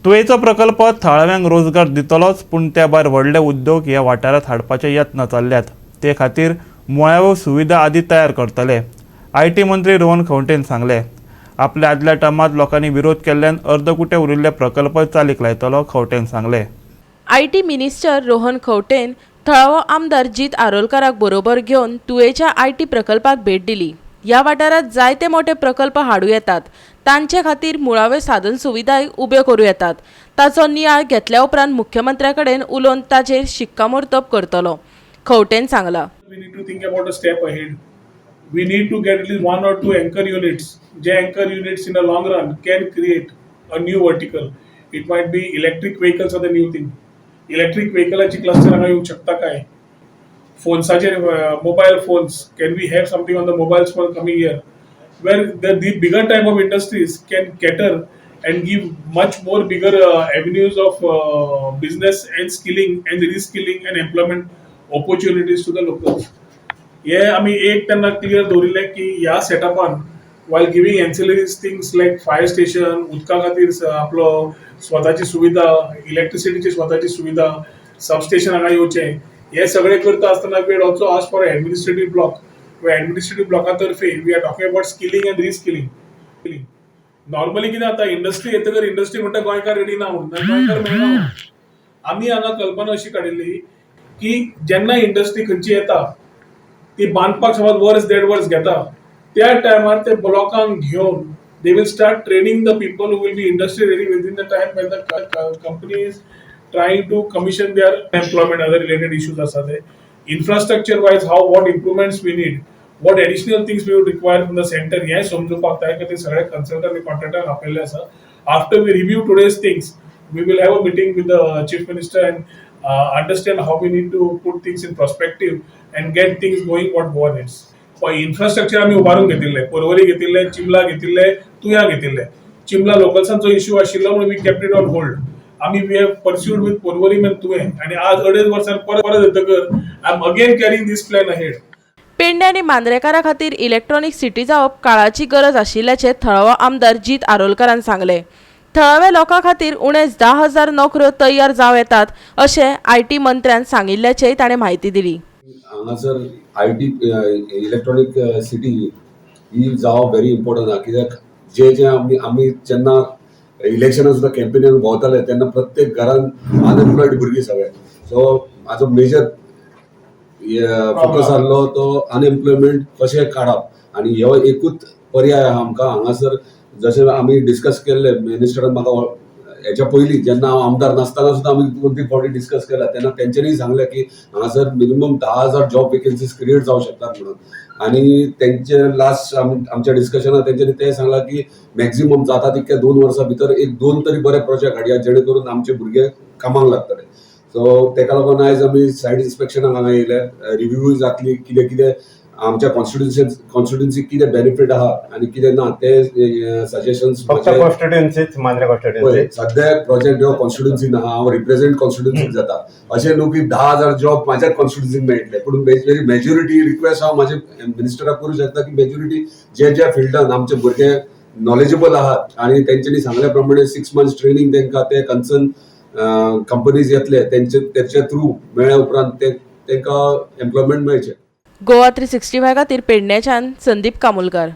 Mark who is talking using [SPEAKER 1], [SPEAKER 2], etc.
[SPEAKER 1] तुयेचो प्रकल्प थळाव्यांक रोजगार दितलोच, पूण त्या भायर व्हडले उद्योग ह्या वाठारांत हाडपाचे यत्न चल्ल्यात. ते खातीर मुळाव्यो सुविधा आदी तयार करतले. IT मंत्री रोहन खंवटेन सांगले, आपल्या आदल्या टर्मात लोकांनी विरोध केल्ल्यान अर्दकुटे उरिल्ले प्रकल्प चालीक लायतलो. खंवटेन सांगले.
[SPEAKER 2] IT minister Rohan खंवटेन थळावो आमदार जीत आरोलकाराक बरोबर घेवन तुयेच्या IT प्रकल्पाक भेट दिली. ह्या वाठारांत जायते मोठे प्रकल्प हाडूं येतात. तांचे खातीर मुळाव्यो साधन सुविधाय उब्यो करूं येतात. ताचो नियाळ घेतल्या उपरांत मुख्यमंत्र्या कडेन उलोवन ताचेर शिक्कामोर्तब करतलो, खंवटेन सांगलां.
[SPEAKER 3] We need to think about a step ahead. We need to get at least one or two anchor units. J anchor units in the long run can create a new vertical. It might be electric vehicles are the new thing. Electric व्हेकलाची cluster हांगा येवंक शकता काय? फोन्साचेर, mobile phones, can we have something on the mobile phone coming here, where the bigger type of industries can cater and give much more bigger avenues of business and skilling and reskilling and employment opportunities to the locals? हे आमी एक तेन्ना clear दवरिल्लें की ह्या सेटअपान, while giving ancillaries things like fire station, उदका खातीर आपलो स्वताची सुविधा, इलेक्ट्रिसिटीची स्वताची सुविधा, सबस्टेशन हांगा येवचें, हे सगळें करता आसतना we also ask for administrative block. Administrative ब्लॉका तर्फे we are talking about skilling and reskilling. Normally कितें जाता, इंडस्ट्री येतकर इंडस्ट्री म्हणटा गोंयकार रेडी ना म्हणून, गोंयकार मेळना म्हणून. आमी हांगा कल्पना अशी काडिल्ली की जेन्ना इंडस्ट्री खंयची येता, ती बांदपाक समज वर्स देड वर्स घेता, त्या टायमार ते ब्लॉकांक घेवन they will start training the people who will be industry ready within the time when the company is trying to commission their employment. Other related issues आसा ते infrastructure wise, how, what improvements we need, what additional things we would require from the center, हें समजुपाक त्या खातीर सगळे consultant आनी contractor आपयल्ले आसा. After we review today's things, we will have a meeting with the chief minister and understand how we need to put things in perspective and get things going, what Goa needs. Infrastructure आमी उबारून घेतिल्ले. पर्वरी घेतिल्ले, चिमला घेतिल्ले, तुया घेतिल्ले. चिमला लोकल्सांचो issue आशिल्लो म्हणून we kept it on hold. आमी we have pursued with Porvorim and Tuem आनी आज अडेज वर्सां परत परत येतकर I am again carrying this plan ahead.
[SPEAKER 2] Pedne आनी मांद्रेकारा खातीर इलेक्ट्रॉनिक सिटी जावप काळाची गरज आशिल्ल्याचें थळावो आमदार जीत आरोलकारान सांगलें. थळाव्या लोकां खातीर उणेच 10,000 नोकऱ्यो तयार जावं येतात अशें IT मंत्र्यान सांगिल्ल्याचेय ताणें म्हायती दिली.
[SPEAKER 4] हांगासर IT electronic city ही जावप व्हेरी इम्पॉर्टंट आहा, कित्याक जे जे आमी जेन्ना इलेक्शनां सुद्दां कॅम्पेनीन भोंवताले तेन्ना प्रत्येक घरान अनएम्प्लॉयड भुरगीं सगळे. सो म्हाजो मेजर फोकस आहलो तो अनएम्प्लॉयमेंट कशें काडप आनी हो एकूच पर्याय आहा आमकां हांगासर. जशें आमी डिस्कस केल्ले मिनिस्टरान म्हाका, हेच्या पयलीं जेन्ना हांव आमदार नासतना सुद्दां आमी दोन तीन फावटी डिस्कस केला, तेन्ना तेंच्यांनी सांगलें की हांगासर मिनिमम 10,000 जॉब वेकन्सीज क्रिएट जावं शकतात म्हणून. आनी तेंचे लास्ट आमी आमच्या डिस्कशनात तेंच्यांनी तें सांगलां की मॅक्झिमम जाता तितक्या 2 वर्सां भितर एक दोन तरी बरे प्रोजेक्ट हाडया, जेणे करून आमचे भुरगे कामाक लागतले. सो तेका लागून आयज आमी सायट इन्स्पेक्शनाक हांगा येयले. रिव्यूय जातली, कितें कितें आमच्या कॉन्स्टिट्युन्सीक कितें बेनिफीट आहा आनी कितें ना ते सजेशन्स.
[SPEAKER 5] फक्त कॉन्स्टिट्युन्सीच, मांद्रे कॉन्स्टिट्युन्सी?
[SPEAKER 4] सद्याक प्रोजेक्ट ह्यो कॉन्स्टिट्युन्सीन आहा, हांव रिप्रेझेंट कॉन्स्टिट्युन्सीक जाता. अशें न्हू की 10,000 जॉब म्हाज्याच कॉन्स्टिट्युन्सीक मेळटले, पूण मेजॉरिटी रिक्वेस्ट हांव म्हाजे मिनिस्टराक करूं शकता की मेजॉरिटी जे ज्या फिल्डान आमचे भुरगे नॉलेजेबल आहात आनी तेंच्यांनी सांगल्या प्रमाणे 6 मंथ्स ट्रेनिंग तांकां ते कन्सर्न कंपनीज येतले, तेंचे तेच्या थ्रू मेळ्ळ्या उपरांत ते तांकां एम्प्लॉयमेंट मेळचें.
[SPEAKER 2] गोवा 365 खातीर पेडण्याच्यान संदीप कामुलकार.